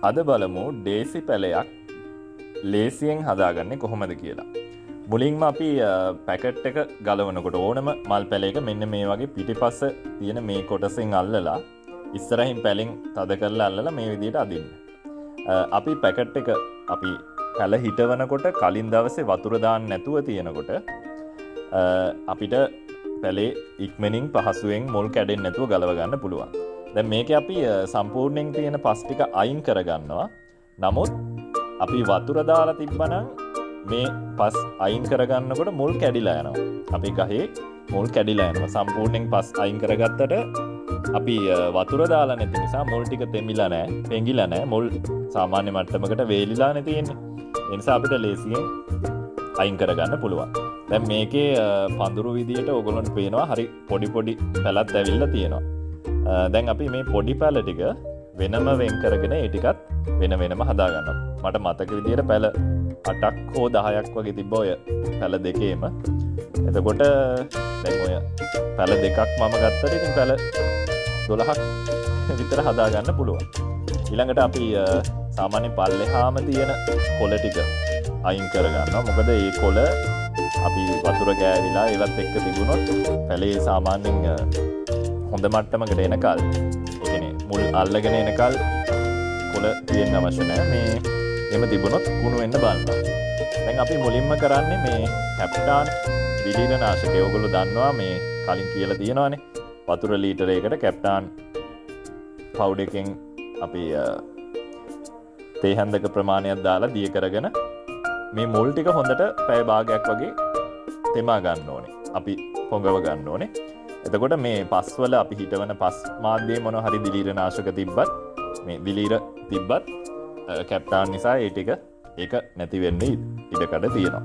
අද බලමු ඩේසි පැලයක් ලේසියෙන් හදාගන්නේ කොහොමද කියලා. මුලින්ම අපි පැකට් එක ගලවනකොට ඕනම මල් පැලයක මෙන්න මේ වගේ පිටිපස්ස තියෙන මේ කොටසෙන් අල්ලලා ඉස්සරහින් පැලෙන් තද කරලා අල්ලලා මේ විදිහට අදින්න. අපි පැකට් එක අපි පැල හිටවනකොට කලින් දවසේ වතුර දාන්න නැතුව තියෙනකොට අපිට පැලේ ඉක්මනින් පහසුවෙන් මුල් කැඩෙන්නේ නැතුව ගලව ගන්න පුළුවන්. දැන් මේකේ අපි සම්පූර්ණයෙන් තියෙන පස් ටික අයින් කරගන්නවා. නමුත් අපි වතුර දාලා තිබ්බනම් මේ පස් අයින් කරගන්නකොට මුල් කැඩිලා යනවා. අපි ගහේ මුල් කැඩිලා යනවා. සම්පූර්ණයෙන් පස් අයින් කරගත්තට අපි වතුර දාලා නැති නිසා මුල් ටික තෙමිලා නැහැ, පෙඟිලා නැහැ. මුල් සාමාන්‍ය මට්ටමකට වේලිලා නේ තියෙන්නේ. ඒ නිසා අපිට ලේසියෙන් අයින් කරගන්න පුළුවන්. දැන් මේකේ පඳුරු විදියට ඕගොල්ලන්ට පේනවා හරි පොඩි පොඩි පැලත් ඇවිල්ලා තියෙනවා. දැන් අපි මේ පොඩි පැල ටික වෙනම වෙන් කරගෙන ඒ ටිකත් වෙන වෙනම හදා ගන්නවා. මට මතක විදියට පැල 8ක් හෝ 10ක් වගේ තිබ්බ ඔය පැල දෙකේම. එතකොට දැන් ඔය පැල දෙකක් මම ගත්තට ඉතින් පැල 12ක් විතර හදා ගන්න පුළුවන්. ඊළඟට අපි සාමාන්‍යයෙන් පල්ලෙහාම තියෙන කොළ ටික අයින් කරගන්නවා. මොකද ඒ කොළ අපි වතුර ගෑවිලා ඒවත් එක්ක තිබුණොත් පැලේ සාමාන්‍යයෙන් හොඳ මට්ටමකට එනකල්, ඒ කියන්නේ මුල් අල්ලගෙන එනකල් කොළ තියෙන්න අවශ්‍ය නැහැ. මේ එහෙම තිබුණොත් කුණු වෙන්න බලනවා. දැන් අපි මුලින්ම කරන්නේ මේ කැප්ටාන් දිලීර නාශකය. ඔයගොල්ලෝ දන්නවා මේ කලින් කියලා තියෙනවානේ. වතුර ලීටරයකට කැප්ටාන් පවුඩර් එකෙන් අපි තේ හැන්දක ප්‍රමාණයක් දාලා දිය කරගෙන මේ මුල් ටික හොඳට පැය භාගයක් වගේ තෙමා ගන්න ඕනේ. අපි පොඟව ගන්න ඕනේ. එතකොට මේ පස්වල අපි හිටවන පස් මාධ්‍යයේ මොන හරි දිලීර නාශක තිබ්බත් මේ දිලීර තිබ්බත් කැප්ටාන් නිසා ඒ ටික ඒක නැති වෙන්න ඉඩකඩ තියෙනවා.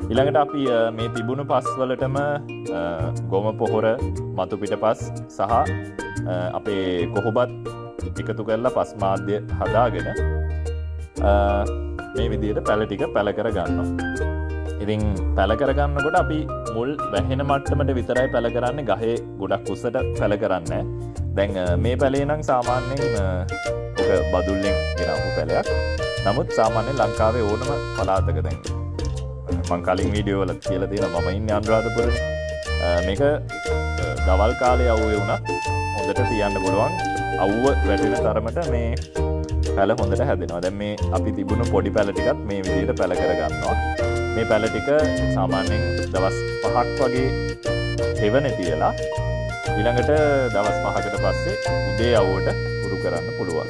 ඊළඟට අපි මේ තිබුණු පස් වලටම ගොම පොහොර, මතු පිට පස් සහ අපේ කොහොබත් එකතු කරලා පස් මාධ්‍ය හදාගෙන මේ විදිහට පැල ටික පැල කර ගන්නවා. ඉතින් පැල කරගන්නකොට අපි මුල් වැහෙන මට්ටමට විතරයි පැල කරන්නේ, ගහේ ගොඩක් උසට පැල කරන්නේ නැහැ. දැන් මේ පැලේ නම් සාමාන්‍යයෙන් ඔක බදුල්ලෙන් ගෙනාවු පැලයක්. නමුත් සාමාන්‍යයෙන් ලංකාවේ ඕනම පළාතක දැන් මං කලින් වීඩියෝ වල කියලා තියෙනවා මම ඉන්නේ අනුරාධපුරේ. මේක දවල් කාලේ අවුවේ වුණත් හොඳට තියන්න පුළුවන්. අවුව වැටෙන තරමට මේ පැල හොඳට හැදෙනවා. දැන් මේ අපි තිබුණු පොඩි පැල ටිකත් මේ විදිහට පැල කරගන්නවා. මේ පැල ටික සාමාන්‍යයෙන් දවස් 5ක් වගේ හෙවණේ තියලා ඊළඟට දවස් 5කට පස්සේ උදේ අවුවට උරු කරන්න පුළුවන්.